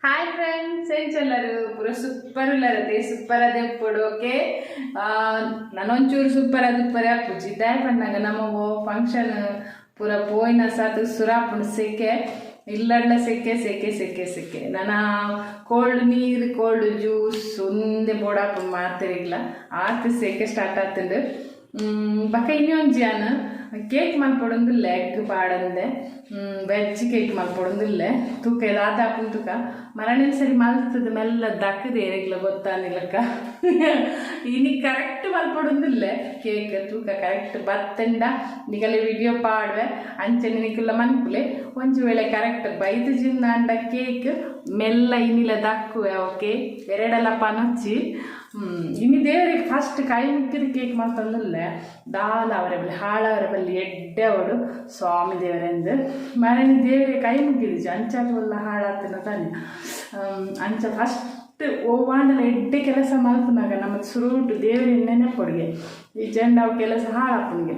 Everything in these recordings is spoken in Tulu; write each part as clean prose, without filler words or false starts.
ಹಾಯ್ ಫ್ರೆಂಡ್ಸ್, ಎಂಚೆಲ್ಲರು ಪೂರ ಸೂಪರ್ ಉಲ್ಲರತೆ? ಸೂಪರ್ ಅದೇ ಉಪ್ಪೊಡು. ಓಕೆ, ನನೊಂಚೂರು ಸೂಪರ್ ಅದು ಉಪ್ಪರೆ ಅಪ್ಪುಜಿ. ದಾಯ ಪಣ್ಣಾಗ ನಮ್ಮ ಫಂಕ್ಷನ್ ಪೂರ ಪೋಯಿನ ಸಾತ್ ಸುರಾಪುಂಡು. ಸೆಕೆ ಇಲ್ಲಡ್ಲ ಸೆಕೆ ಸೆಕೆ ಸೆಕೆ ಸೆಕೆ. ನನ ಕೋಲ್ಡ್ ನೀರು, ಕೋಲ್ಡ್ ಜ್ಯೂಸ್ ಒಂದೇ ಬೋಡಾಪುಂಡು ಮಾತೆರಿಗ್ಲ. ಆತ್ ಸೆಕೆ ಸ್ಟಾರ್ಟ್ ಆತುಂಡು. ಬಕ ಇನ್ನೊಂಜಿ ಯಾನ್ ಕೇಕ್ ಮಲ್ಪೊಡೊಂದುಲ್ಲೆ, ಎಗ್ ಪಾಡಂದೆ ವೆಜ್ ಕೇಕ್ ಮಲ್ಪೊಡೊಂದುಲ್ಲೆ. ತೂಕ ದಾದ ಆಪುಂಡು ತೂಕ. ಮರಣಿನ ಸರಿ ಮಲ್ತದ ಮೆಲ್ಲ ದಕ್ಕದ ಏರೆಗ್ಲ ಗೊತ್ತಾನಿಲ್ಲಕ್ಕ. ಇನಿ ಕರೆಕ್ಟ್ ಮಲ್ಪೊಡೊಂದುಲ್ಲೆ ಕೇಕ್. ತೂಕ ಕರೆಕ್ಟ್ ಬತ್ತಂಡ ನಿಗಲೆ ವಿಡಿಯೋ ಪಾಡುವೆ, ಅಂಚನೆ ನಿಕುಲ್ಲ ಮನ್ಪುಲೆ. ಒಂಜಿ ವೇಳೆ ಕರೆಕ್ಟ್ ಬೈದು ಜಿಂದಾಂಡ ಕೇಕ್ ಮೆಲ್ಲ ಇನಿಲ ದಕ್ಕುವೆ. ಓಕೆ, ಎರಡಲ ಪನೊಚ್ಚಿ. ಇನಿ ದೇವರಿಗೆ ಫಸ್ಟ್ ಕೈ ಮುಕ್ಕಿದ ಕೇಕ್ ಮಲ್ತೊಂದುಲ್ಲೆ. ದಾಲ ಅವರೆ ಬಲ್ಲಿ ಹಾಳವರೆ ಬಲ್ಲಿ ಎಡ್ಡೆ ಅವಡು ಸ್ವಾಮಿ ದೇವರೆಂದು. ಮರಣಿ ದೇವರಿಗೆ ಕೈ ಮುಗ್ಗಿದಿಜಿ ಅಂಚಾದ ಒಲ್ಲ ಹಾಳಾತನ ತಾನೆ. ಅಂಚ ಫಸ್ಟ್ ಓವಾಂಡಲ ಎಡ್ಡೆ ಕೆಲಸ ಮಲ್ಪುನಾಗ ನಮ್ಮ ಸುರುಟು ದೇವರಿಗೆ ನೆನಪೊಡುಗೆ, ಈ ಜಂಡ ಅವು ಕೆಲಸ ಹಾಳಾಪುಂಗೆ.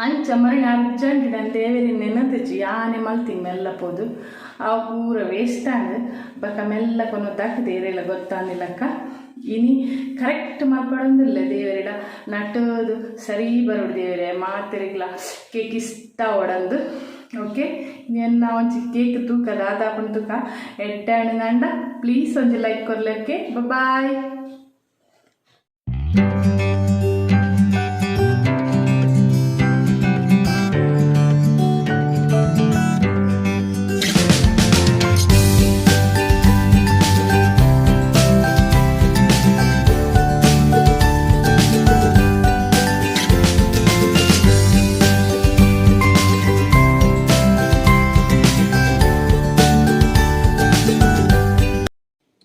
ಅಂಚ ಮರಣಿ ಅರ್ಜೆಂಟ್ ನಾನು ದೇವರಿಗೆ ನೆನತಿಜಿ, ಯಾನೆ ಮಲ್ತೀನಿ ಮೆಲ್ಲ ಪೋದು ಅವು ಪೂರ ವೇಸ್ಟ್ ಆಂಡ್. ಬೊಕ ಮೆಲ್ಲ ಕೊನೊ ದಕ್ಕ್ದೆ ಏರೆಲ ಗೊತ್ತಾನಿಲ್ಲಕ್ಕ. ಇನಿ ಕರೆಕ್ಟ್ ಮಲ್ಪಡೊಂದಿಲ್ಲ, ದೇವರೆಡ ನಟದು ಸರಿ ಬರೋಡು ದೇವರೇ, ಮಾತೆರಿಗ್ಲ ಕೇಕ್ ಇಷ್ಟ ಓಡಂದು. ಓಕೆ, ಎನ್ನ ಒಂಜಿ ಕೇಕ್ ತೂಕ ದಾದಾಪುಂಡು ತೂಕ. ಎಡ್ಡೆ ಆಂಡ ಪ್ಲೀಸ್ ಒಂಜಿ ಲೈಕ್ ಕೊರ್ಲೆ. ಬಾಯ್.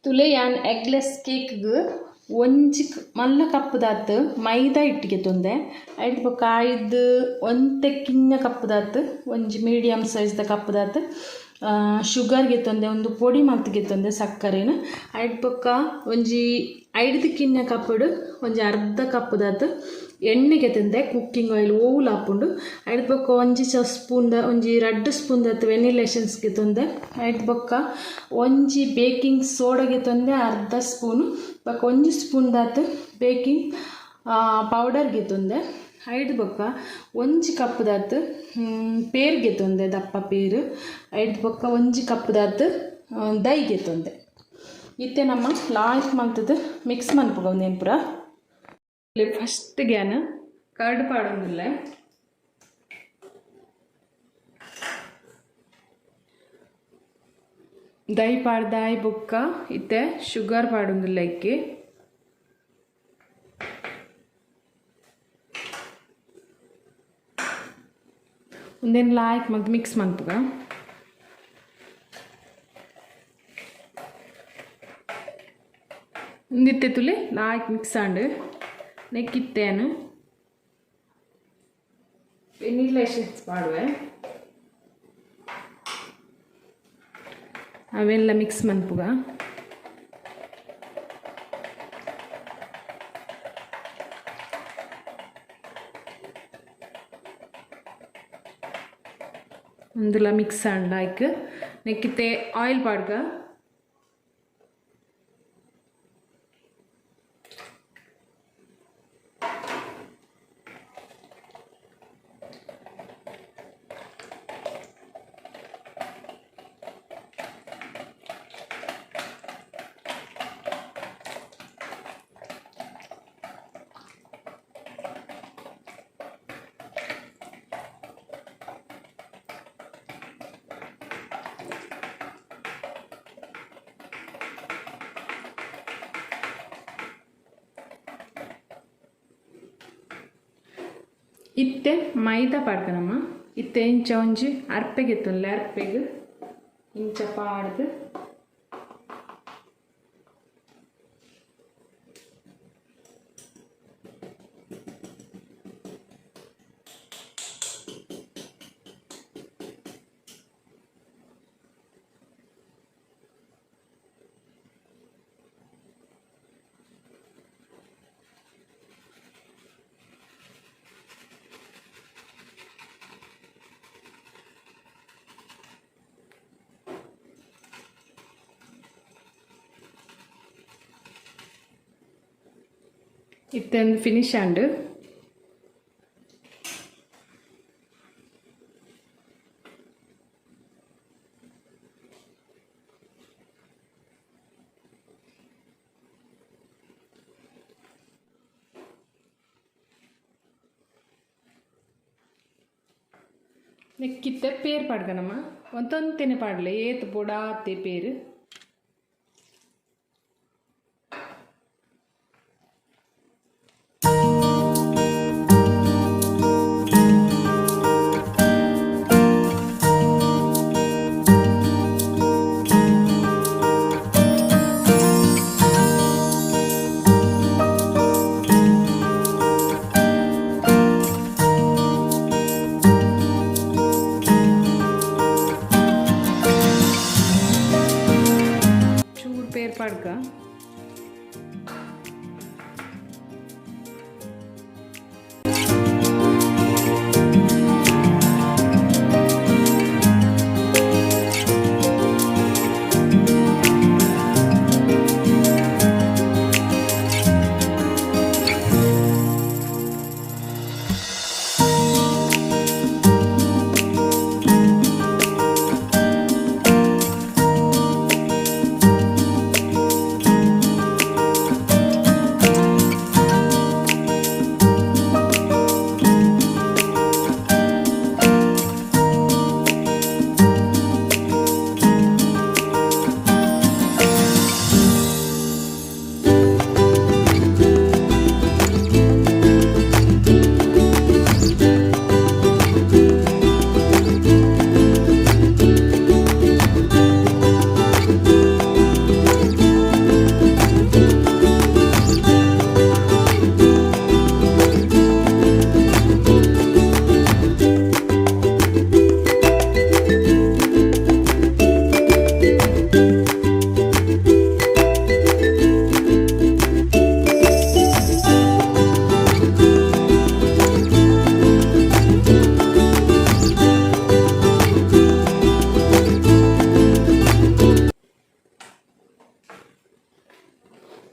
ತುಲೆ ಯಾನ್ ಎಗ್ಲೆಸ್ ಕೇಕ್ಗ್ ಒಂಜಿ ಮಲ್ಲ ಕಪ್ಪುದಾತ್ ಮೈದಾ ಇಟ್ಟಿಗೆ ತೊಂದೆ. ಐಟ್ ಬೊಕ್ಕ ಐದು ಒಂತೆ ಕಿನ್ನ ಕಪ್ಪುದಾತ್, ಒಂಜಿ ಮೀಡಿಯಮ್ ಸೈಜ್ದ ಕಪ್ಪುದಾತ್ ಶುಗರ್ ಗೆತ್ತೊಂದೆ. ಒಂದು ಪೊಡಿ ಮಲ್ತ್ ಗೆತ್ತೊಂದೆ ಸಕ್ಕರೆನ್. ಐಟ್ ಬೊಕ್ಕ ಒಂಜಿ ಐಡ್ದ್ ಕಿನ್ನ ಕಪ್ಪುಡು ಒಂಜಿ ಅರ್ಧ ಕಪ್ಪುದಾತ್ ಎಣ್ಣೆ ಗೆತ್ತೊಂದೆ, ಕುಕ್ಕಿಂಗ್ ಆಯಿಲ್ ಓವುಲ ಆಪುಂಡು. ಐಟ್ ಬೊಕ್ಕ ಒಂಜಿ ಚ ಸ್ಪೂನ್ದ ಒಂಜಿ ರಡ್ಡ್ ಸ್ಪೂನ್ದಾತ್ ವೆನಿಲಾ ಎಸೆನ್ಸ್ ಗೆತ್ತೊಂದೆ. ಐಟ್ ಬೊಕ್ಕ ಒಂಜಿ ಬೇಕಿಂಗ್ ಸೋಡಾ ಗೆತ್ತೊಂದೆ ಅರ್ಧ ಸ್ಪೂನ್. ಬೊಕ್ಕ ಒಂಜಿ ಸ್ಪೂನ್ದಾತ್ ಬೇಕಿಂಗ್ ಪೌಡರ್ ಗೆತ್ತೊಂದೆ. ಐಡ್ ಬೊಕ್ಕ ಒಂಜಿ ಕಪ್ಪುದಾತ್ ಪೇರ್ ಗೆತ್ತೊಂದೆ, ದಪ್ಪ ಪೇರ್. ಐಡ್ ಬೊಕ್ಕ ಒಂಜಿ ಕಪ್ಪುದಾತ್ ದೈ ಗೆತ್ತೊಂದೆ. ಇತ್ತೆ ನಮ್ಮ ಲಾಯ್ಕ್ ಮಲ್ತದ ಮಿಕ್ಸ್ ಮನ್ಪುಗ ಒಂದೇನು ಪೂರ. ಫಸ್ಟ್ ಗ್ಯಾನ್ ಕರ್ಡ್ ಪಾಡೊಂದುಲ್ಲೆ. ದೈ ಪಾಡ್ದಾಯಿ ಬೊಕ್ಕ ಇತ್ತೆ ಶುಗರ್ ಪಾಡೊಂದುಲ್ಲೆ ಇಕ್ಕೆ. ಉಂದೆನ್ ಲಾಯ್ಕ್ ಮಲ್ತ್ ಮಿಕ್ಸ್ ಮನ್ಪುಗ. ಉಂದಿತ್ತೆ ತುಲೆ ಲಾಯ್ಕ್ ಮಿಕ್ಸ್ ಆಂಡ್. ನೆಕ್ಕಿತ್ತೇನು ವೆನಿಲಾ ಎಸೆನ್ಸ್ ಪಾಡುವೆ. ಅವೆಲ್ಲ ಮಿಕ್ಸ್ ಮನ್ಪುಗ. ಉಂದುಲ ಮಿಕ್ಸ್ ಆಂಡ್ ಲಾಯ್ಕ್. ನೆಕ್ಕಿತ್ತೆ ಆಯಿಲ್ ಪಾಡ್ಗ. ಇತ್ತೆ ಮೈದಾ ಪಾಡ್ಕನಮ್ಮ. ಇತ್ತೆ ಇಂಚ ಒಂಜಿ ಅರ್ಪೆಗೆ ಎತ್ತೊನ್ಲೆ. ಅರ್ಪೆಗ್ ಇಂಚ ಪಾಡ್ದು ಇತ್ತೆ ಒಂದು ಫಿನಿಶ್ ಆಂಡ್. ನೆಕ್ಕಿತ್ತೆ ಪೇರ್ ಪಾಡ್ಗನಮ್ಮ ಒಂತೊಂತೆನೆ ಪಾಡ್ಲೆ ಏತ್ ಪೊಡಾತೆ ಪೇರು. ಚೂರು ಪೇರ್ ಪಾಡ್ಗ.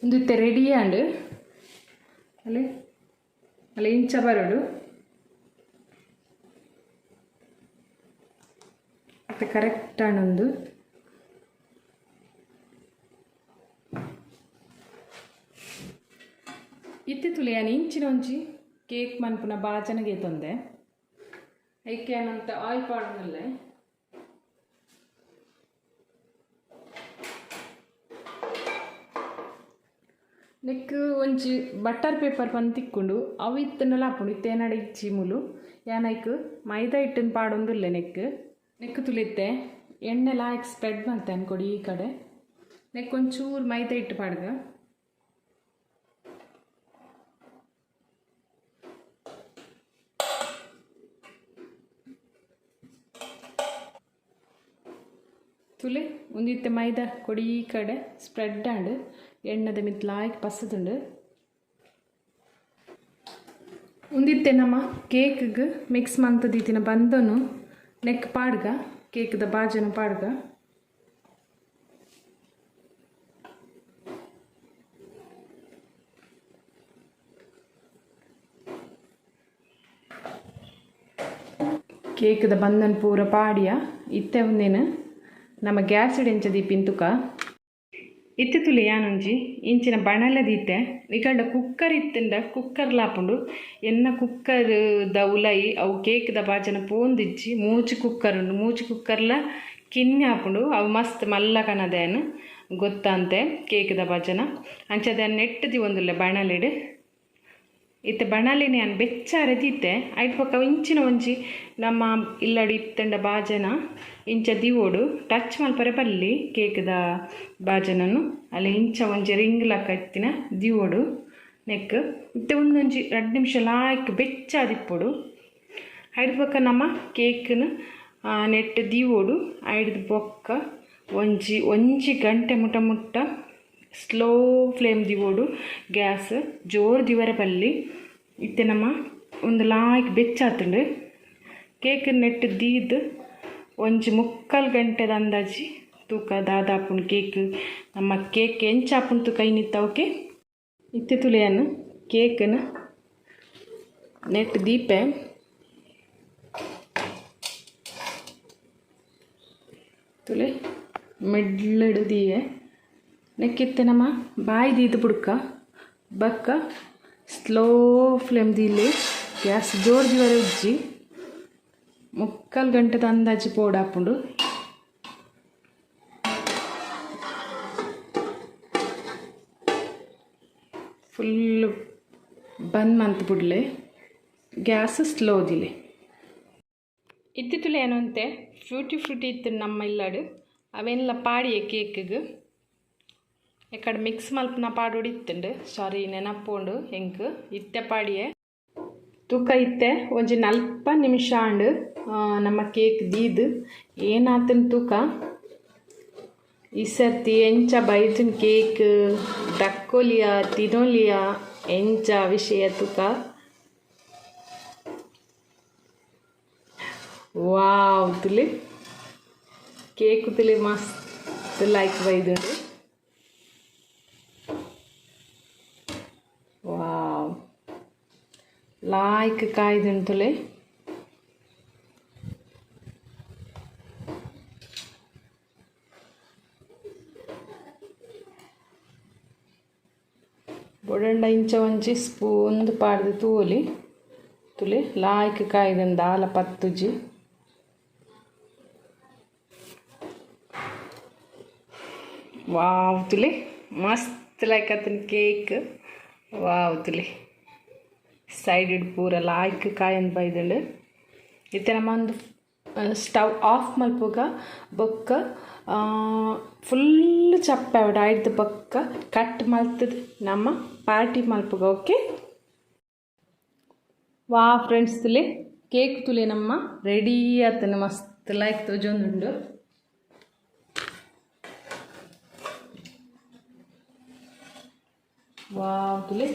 ಉಂದು ಇತ್ತೆ ರೆಡಿ ಆಂಡ್. ಅಲ್ಲಿ ಅಲ್ಲಿ ಇಂಚ ಬರಡು. ಮತ್ತೆ ಕರೆಕ್ಟ್ ಆಂಡ್. ಇತ್ತೆ ತುಲೆ ಯಾನ್ ಇಂಚಿನ ಒಂಜಿ ಕೇಕ್ ಮನ್ಪುನ ಬಾಜನಗೆ ತೊಂದೆ. ಐಕೆ ಏನಂತ ಆಯಿಲ್ ಪಾಡೊಂದುಲ್ಲೆ. ನೆಕ್ಕ್ ಒಂಜಿ ಬಟರ್ ಪೇಪರ್ ಪಂದ್ ತಿಕ್ಕುಂಡು. ಅವು ಇತ್ತ್ಂಡಲ ಆಪುಂಡು. ಇತ್ತೆ ಎನ್ನಡ ಇಜ್ಜಿ ಮೂಲು. ಯಾನ್ ಐಕ್ ಮೈದಾ ಹಿಟ್ಟನ್ ಪಾಡೊಂದುಲ್ಲೆ ನೆಕ್ಕ್. ನೆಕ್ಕ್ ತುಲಿತ್ತೆ ಎಣ್ಣೆ ಲಾಯ್ಕ್ ಸ್ಪ್ರೆಡ್ ಮಲ್ತೆ ಅನ್ಕೊಡಿ ಈ ಕಡೆ. ನೆಕ್ಕ್ ಒಂಚೂರು ಮೈದಾ ಹಿಟ್ಟು ಪಾಡ್ಗ. ತುಲೆ ಉಂದು ಇತ್ತೆ ಮೈದಾ ಕೊಡಿ ಈ ಕಡೆ ಸ್ಪ್ರೆಡ್ ಆಂಡ್. ಎಣ್ಣೆದ ಮಿತ್ತ್ ಲಾಯ್ಕ್ ಪಸದುಂಡು. ಉಂದಿತ್ತೆ ನಮ್ಮ ಕೇಕ್ಗ್ ಮಿಕ್ಸ್ ಮಂತ್ ದೀತಿನ ಬಂದನು ನೆಕ್ ಪಾಡ್ಗ, ಕೇಕ್ದ ಬಾಜನ ಪಾಡ್ಗ. ಕೇಕ್ದ ಬಂದನ್ ಪೂರ ಪಾಡಿಯ. ಇತ್ತೆ ಒಂದೇನು ನಮ್ಮ ಗ್ಯಾಸ್ ಎಂಚ ದೀಪಿನ ತುಕ. ಇತ್ತೆ ತುಲೆ ಯಾನೊಂಜಿ ಇಂಚಿನ ಬಣಲೆ ದೀತೆ. ನಿಕಲ್ಡ ಕುಕ್ಕರ್ ಇತ್ತಂಡ ಕುಕ್ಕರ್ ಲಾಪುಂಡು. ಎನ್ನ ಕುಕ್ಕರ್ ದ ಉಲಯಿ ಅವು ಕೇಕ್ದ ಬಾಜನ ಪೋಂದಿಜ್ಜಿ. ಮೂಜಿ ಕುಕ್ಕರ್ ಉಂಡು. ಮೂಜಿ ಕುಕ್ಕರ್ಲ ಕಿನ್ನಿ ಆಪುಂಡು. ಅವು ಮಸ್ತ್ ಮಲ್ಲ ಕನದೇನು ಗೊತ್ತಂತೆ ಕೇಕ್ದ ಬಾಜನ. ಅಂಚದ ನೆಟ್ ದೀವೊಂದುಲ್ಲೆ ಬಣಲೆಡ್. ಇತ್ತೆ ಬಣಲೆನೆ ಯಾನ್ ಬೆಚ್ಚಾರೆ ದೀತೆ. ಐಟ್ ಬೊಕ್ಕ ಇಂಚಿನ ಒಂಜಿ ನಮ್ಮ ಇಲ್ಲಡ್ ಇತ್ತಂಡ ಬಾಜನ ಇಂಚ ದಿವೋಡು. ಟಚ್ ಮಲ್ಪರೆ ಬಲ್ಲಿ ಕೇಕ್ದ ಬಾಜನನು. ಅಲ್ಲಿ ಇಂಚ ಒಂಜಿ ರಿಂಗ್ ಲಕ ಇತ್ತಿನ ದಿವೋಡು ನೆಕ್. ಇತ್ತೆ ಒಂದೊಂಜಿ 2 ನಿಮಿಷ ಲಾಯ್ಕ್ ಬೆಚ್ಚಾದಿಪ್ಪೊಡು. ಐಡ್ ಬೊಕ್ಕ ನಮ್ಮ ಕೇಕ್ನ್ ನೆಟ್ ದಿವೋಡು. ಐಡ್ದ್ ಬೊಕ್ಕ ಒಂಜಿ ಒಂಜಿ ಗಂಟೆ ಮುಟ ಮುಟ್ಟ ಸ್ಲೋ ಫ್ಲೇಮ್ ದಿವೋಡು. ಗ್ಯಾಸ್ ಜೋರು ದಿವರೆ ಬಲ್ಲಿ. ಇತ್ತೆ ನಮ್ಮ ಒಂದು ಲಾಯ್ಕ್ ಬೆಚ್ಚಾತುಂಡು. ಕೇಕ್ ನೆಟ್ ದೀದ್ ಒಂಜಿ 3/4 ಗಂಟೆದ ಅಂದಾಜಿ ತೂಕ ದಾದಾಪುಂಡು ಕೇಕ್. ನಮ್ಮ ಕೇಕ್ ಎಂಚ ಆಪುಂಡು ತೂಕ ಇನ್ನಿತ್ತ. ಓಕೆ, ಇತ್ತೆ ತುಲೆಯನ್ನು ಕೇಕ್ನ್ ನೆಟ್ ದೀಪೆ. ತುಲೆ ಮಿಡ್ಲಡ್ ದೀಯೆ. ನೆಕ್ಕಿತ್ತೆ ನಮ್ಮ ಬಾಯಿ ದೀದ್ ಬುಡ್ಕ ಬೊಕ್ಕ ಸ್ಲೋ ಫ್ಲೇಮ್ ದೀಲೆ, ಗ್ಯಾಸ್ ಜೋರು ದೀವರೆ ಉಜ್ಜಿ. ಮುಕ್ಕಾಲು ಗಂಟೆದ ಅಂದಾಜು ಪೋಡಾಪುಂಡು. ಫುಲ್ ಬಂದ್ ಮಂತ್ ಬುಡ್ಲೆ, ಗ್ಯಾಸ್ ಸ್ಲೋ ದಿಲೆ. ಇತ್ತಿತ್ತುಲೆ ಏನಂತೆ ಫ್ರೂಟಿ ಫ್ರೂಟಿ ಇತ್ತು ನಮ್ಮ ಇಲ್ಲಡು, ಅವೆಲ್ಲ ಪಾಡಿಯೆ ಕೇಕ್ಗ್. ಎಕ್ಕಡೆ ಮಿಕ್ಸ್ ಮಲ್ಪುನ ಪಾಡೋಡು ಇತ್ತುಂಡು, ಸಾರಿ ನೆನಪೋಂಡು ಎಂಕ್ ಇತ್ತೆ ಪಾಡಿಯೆ. ತೂಕ ಇತ್ತೆ ಒಂಜಿ 40 ನಿಮಿಷ ಆಂಡ್ ನಮ್ಮ ಕೇಕ್ ದೀದ್. ಏನಾತನ್ ತೂಕ. ಈ ಸರ್ತಿ ಎಂಚ ಬೈದಿನ ಕೇಕ್, ದಕ್ಕೊಲಿಯ ತಿನೊಲಿಯ ಎಂಚ ವಿಷಯ ತೂಕ. ವಾವ್ ತುಲಿ ಕೇಕ್ ತುಲಿ ಮಸ್ತ್ ಲೈಕ್ ಬೈದುಂಡು. ವಾವ್ ಲಾಯ್ಕ್ ಕಾಯ್ದುಂಡು ತುಲೆ. ಬೊಡಂಡ ಇಂಚ ಒಂಜಿ ಸ್ಪೂನ್ ಪಾಡ್ದು ತೂವೊಲಿ. ತುಲೆ ಲಾಯ್ಕ್ ಕಾಯ್ದುಂಡು ದಾಲ ಪತ್ತುಜಿ. ವಾವ್ ತುಲೆ ಮಸ್ತ್ ಲೈಕ್ ಆತನ ಕೇಕ್. ವಾವ್ ತುಲೆ ಸೈಡ್ ಪೂರ ಲಾಯ್ಕ್ ಕಾಯಂದು ಬೈದುಂಡು. ಇತ್ತೆ ನಮ್ಮ ಒಂದು ಸ್ಟವ್ ಆಫ್ ಮಲ್ಪುಗ ಬೊಕ್ಕ ಫುಲ್ ಚಪ್ಪೆ ಆವಡ್ ಐಡ್ದ್ ಬೊಕ್ಕ ಕಟ್ ಮಲ್ತದ್ ನಮ್ಮ ಪಾರ್ಟಿ ಮಲ್ಪುಗ. ಓಕೆ ವಾ ಫ್ರೆಂಡ್ಸ್ ತುಲೆ ಕೇಕ್ ತುಲೆ ನಮ್ಮ ರೆಡಿ ಆತನ ಮಸ್ತ್ ಲೈಕ್ ತೋಜೊಂದುಂಡು. ವಾವ್ ತುಲೆ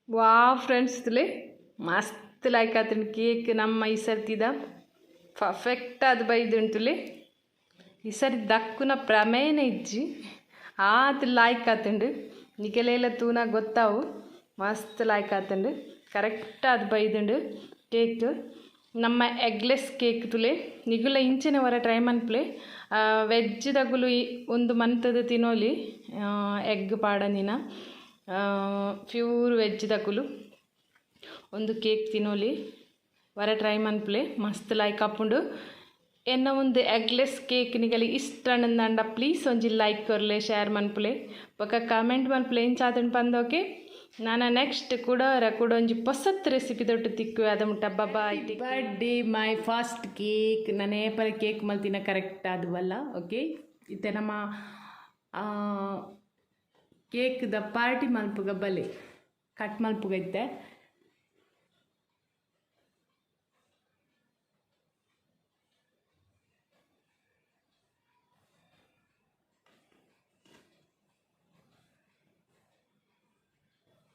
ವಾವ್ ಫ್ರೆಂಡ್ಸ್ ತುಲೆ ಮಸ್ತ್ ಲೈಕ್ ಆತನ ಕೇಕ್. ನಮ್ಮ ಈ ಸರ್ತಿದ ಪರ್ಫೆಕ್ಟ್ ಆದ್ ಬೈದುಂಡು ತುಲೆ. ಈ ಸರಿ ದಕ್ಕುನ ಪ್ರಮೇಯನೇ ಇಜ್ಜಿ, ಆತ್ ಲಾಯ್ಕ್ ಆತುಂಡು. ನಿಕಲೆಲ ತೂನ ಗೊತ್ತಾವು ಮಸ್ತ್ ಲಾಯ್ಕ್ ಆತುಂಡು, ಕರೆಕ್ಟ್ ಆದ್ ಬೈದುಂಡು ಕೇಕ್. ನಮ್ಮ ಎಗ್ಲೆಸ್ ಕೇಕ್ ತುಲೆ. ನಿಗುಲ ಇಂಚಿನ ವರ ಟ್ರೈ ಮನ್ಪುಲೆ. ವೆಜ್ ದಗುಲು ಉಂದು ಮಂತದ ತಿನೋಲಿ, ಎಗ್ ಪಾಡಂದಿನ ಪ್ಯೂರ್ ವೆಜ್ ದಕುಲು ಒಂದು ಕೇಕ್ ತಿನೋಲಿ, ವರ ಟ್ರೈ ಮನ್ಪುಲೆ, ಮಸ್ತ್ ಲೈಕ್ ಆಪುಂಡು. ಎನ್ನ ಒಂದು ಎಗ್ಲೆಸ್ ಕೇಕ್ ನಿಗಲಿ ಇಷ್ಟ ಅಂಡ ಪ್ಲೀಸ್ ಒಂಜಿ ಲೈಕ್ ಕೊರ್ಲೆ, ಶೇರ್ ಮನ್ಪುಲೆ, ಬೊಕ ಕಾಮೆಂಟ್ ಮನ್ಪುಲೆ ಎಂಚಾತುಂಡು ಪಂದ್. ಓಕೆ, ನಾನು ನೆಕ್ಸ್ಟ್ ಕೂಡ ಕೂಡ ಒಂಜಿ ಪೊಸತ್ ರೆಸಿಪಿ ದೊಟ್ಟು ತಿಕ್ಕುವೆ. ಅದ ಮುಟ್ಟ ಬಾಯ್. Birthday my first cake. ನಾನೇ ಪರ ಕೇಕ್ ಮಲ್ತಿನ ಕರೆಕ್ಟ್ ಆದುವಲ್ಲ. ಓಕೆ, ಇತ್ತೆ ನಮ್ಮ ಕೇಕ್ the party ಮಲ್ಪುಗ ಬಲೆ, ಕಟ್ ಮಲ್ಪುಗ ಇತ್ತೆ.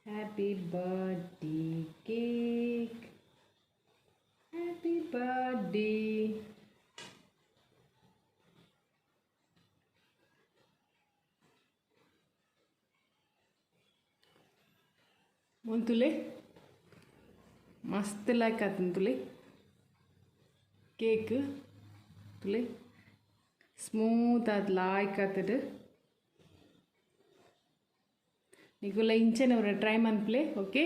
Happy birthday cake, happy birthday. ಮೊಂತುಲೆ ಮಸ್ತ್ ಲೈಕ್ ಆತುಂತುಲೆ ಕೇಕ್. ತುಲೆ ಸ್ಮೂತ್ ಆದ್ ಲಾಯ್ಕ್ ಆತುಂಡು. ನಿಕುಲ ಇಂಚೆನೆ ಟ್ರೈ ಮನ್ಪುಲೆ. ಓಕೆ.